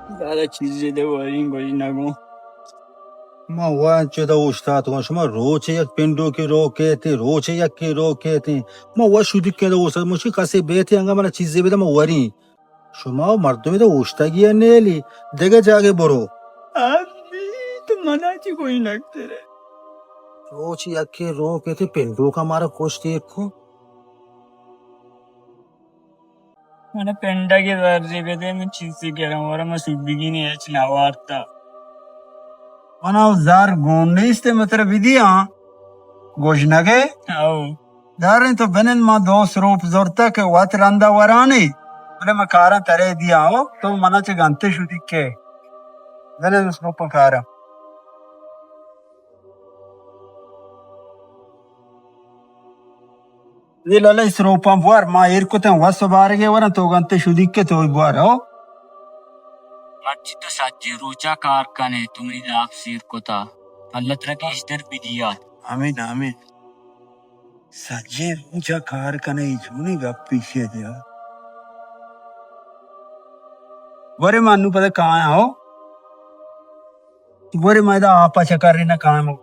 دادا چیزے دے وریں گوئی نگو۔ ما وا چدا اوشتاتگاں، شما روچے یک پنڈوکے روکیتے، روچے یکے روکیتے۔ ما وا شدیکے دا اوشتات، مشی کسے بیتے انگا منا چیزے بدا ما وریں۔ شما مردمے دا اوشتگی نیلی، دگہ جاگے برو۔ ابی تو منا چی گوئی نگترے۔ روچے یکے روکیتے، پنڈوکا مارا کشت ایرکو۔ من پنڈگ ء زری بدے، من چیزے گرم ورم، من سوبگی نی ہچ نہ وارتا۔ من او زر گون نیست، من ترا بدیاں۔ گوشنگے؟ او۔ داریں تو بنند، ما دو سروپ زرتا کہ وت رندا ورانی، بلے من کاراں ترے دیاں، او تو منا چہ گنتے شدی کہ۔ بنند سروپ کاراں۔ اے لالا، اے سروپاں بوار، ما ایر کتاں، وس و بارگے وراں، تو گنتے شدیک کے تو بوار، ہو؟ مرچی تو سجیں روچا کار کنے، تو منی لاپ سیر کتا۔ اللہ ترا گیشتر بدیا۔ آمین، آمین۔ سجیں روچا کار کنے، اے چونی گپ پیشے دیا۔ ورے ما نو پدا کایاں، ہو؟ ورے ما ادا آپا چکر نہ کایاں۔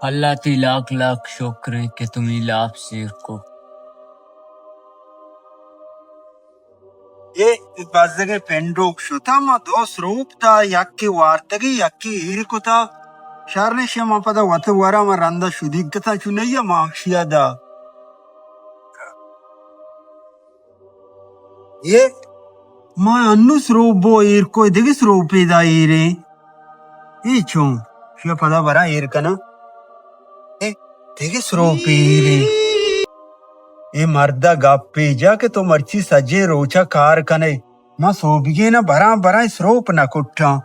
اللہ تئی لاکھ لاکھ شکر انت کہ تو منی لاپ سیر کو۔ اے بزگیں پنڈوک شتا، ما دو سروپ تا، یکے وارتگی، یکے ایر کتا۔ شر نشے، ما پدا وت ورا، ما رندا شدیگ کتا، چو نیا ما اشیا دا۔ اے ما انو سروپ بو ایر کو، دگہ سروپے دا ایریں۔ اے چون؟ شیا پدا برا ایر کنا۔ اے دگہ سروپے ایریں۔ اے مردا گپے جا کہ تو مرچی سجیں روچا کار کنے۔ ما سوبگے نہ براں، براں سروپ نہ کٹاں۔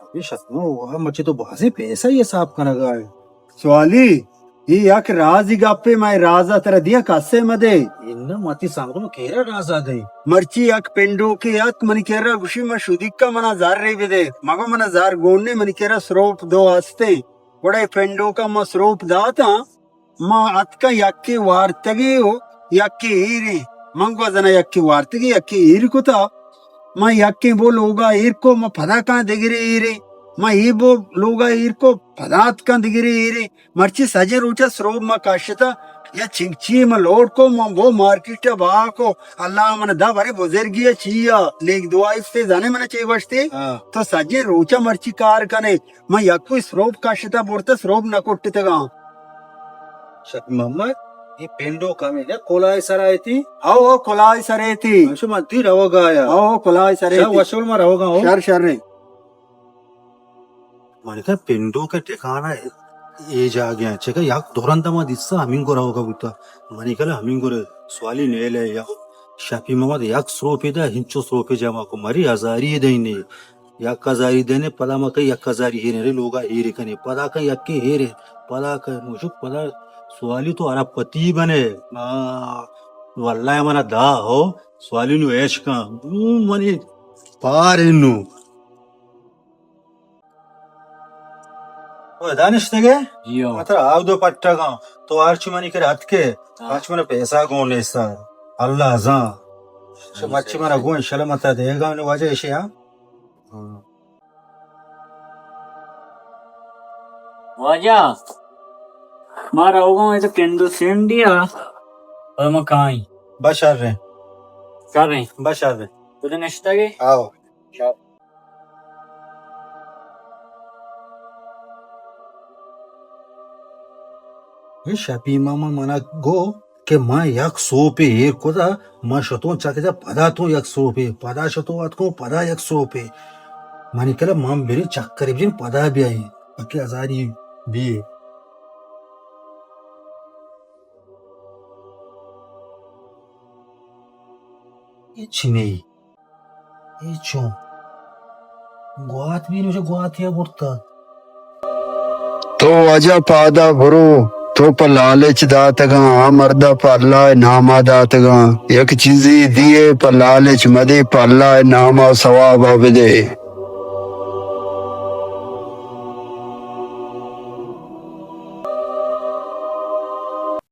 ابی شتمو، واہ، مرچی تو بازیں پیسہ ہی حساب کنگا ہے۔ سوالی، اے یک رازی گپے، مئے رازا ترا دیا کسے مدے۔ اناں، ما تی سامرو کیرا رازا دے۔ مرچی یک پنڈوکے ات منی کرا گوشی، من شدیکا منا زر ری بدے۔ مگو منا زر گون نے، منی کرا سروپ دو ہستے۔ گڑا اے پنڈوکا ما سروپ داتاں۔ ما اتکاں یکے وارتگے و یکے ایریں۔ من گوزنا یکے وارتگے، یکے ایر کتا۔ ما یکے بو لوگا ایر کو، ما پدا کاں دگرے ایریں۔ ما اے بو لوگا ایر کو، پدا اتکاں دگرے ایریں۔ مرچی سجیں روچا سروپ ما کشتا، یا چنکچی ما لوڈ کو، ما بو مارکیٹا با کو۔ اللہ من دا برے بزرگی چیا، لیک دعا استے زانے من چے گوشتے۔ ہاں۔ تو سجیں روچا مرچی کار کنے۔ من یکوئی سروپ کشتا برتا، سروپ نہ کٹتگاں۔ شفیع محمد، اے پنڈوک ہمے نہ کلاہ سرا ایتی؟ ہو، ہو، کلاہ سرا ایتی۔ شما دی روگا یا؟ ہو، ہو، کلاہ سرا ایتی۔ وشول ما روگا ہو۔ شر، شر۔ منی کلا پنڈوک ٹھکانہ اے جاگہ ایں، چکہ یک دو رند ما دیستا ہمینگو روگا بوتا۔ منی کلا ہمینگو سوالی نیلے یا۔ شفیع محمد یک سروپے دا، ہنچو سروپے جمع کو، مری ہزاری دئینے۔ یک ہزاری دینے، پدا ما کئی یک ہزاری ہیریں، رے لوگا ہیرے کنے، پدا کئی یکے ہیرے، پدا کئی موشک، پدا سوالی تو ارب پتی بنے۔ آ، واللہ منا دا ہو، سوالی نو ایش کن۔ اوں منی پار انو۔ او دانشتگے؟ جی ہو۔ مطلب آو دو پٹگاں، تو ہرچی منی کرے اتکے، ہاں۔ ہرچی منا پیسہ گون نیستا۔ اللہ زان۔ شما چی منا گون، انشاءاللہ متا دیگا، واجہ ایشی، ہاں؟ واجہ، ما روگاں اے تو کنڈو سینڈیا، اور ما کائیں۔ بشر رہے۔ شر رہے۔ بشر رہے۔ تو تو نشتگے؟ آؤ۔ شر۔ اے شپی ماما منا گو، کہ من یک سوپے ایر کتا، من شتوں چکے جا پدا توں یک سوپے، پدا شتوں اتکوں پدا یک سوپے۔ منی کلا من بریں چکرے بجن پدا بیائیں، اکے ہزاری بی۔ ہچ نہیں۔ اے چون؟ گوات بی نوشہ گواتی ء برتگ۔ تو واجہ پادا برو، تو پہ لالچ داتگاں، آ مردا پہ اللہ ء ناما داتگاں۔ یک چیزے دیئے پہ لالچ مدے، پہ اللہ ء ناما ثوابا بدے۔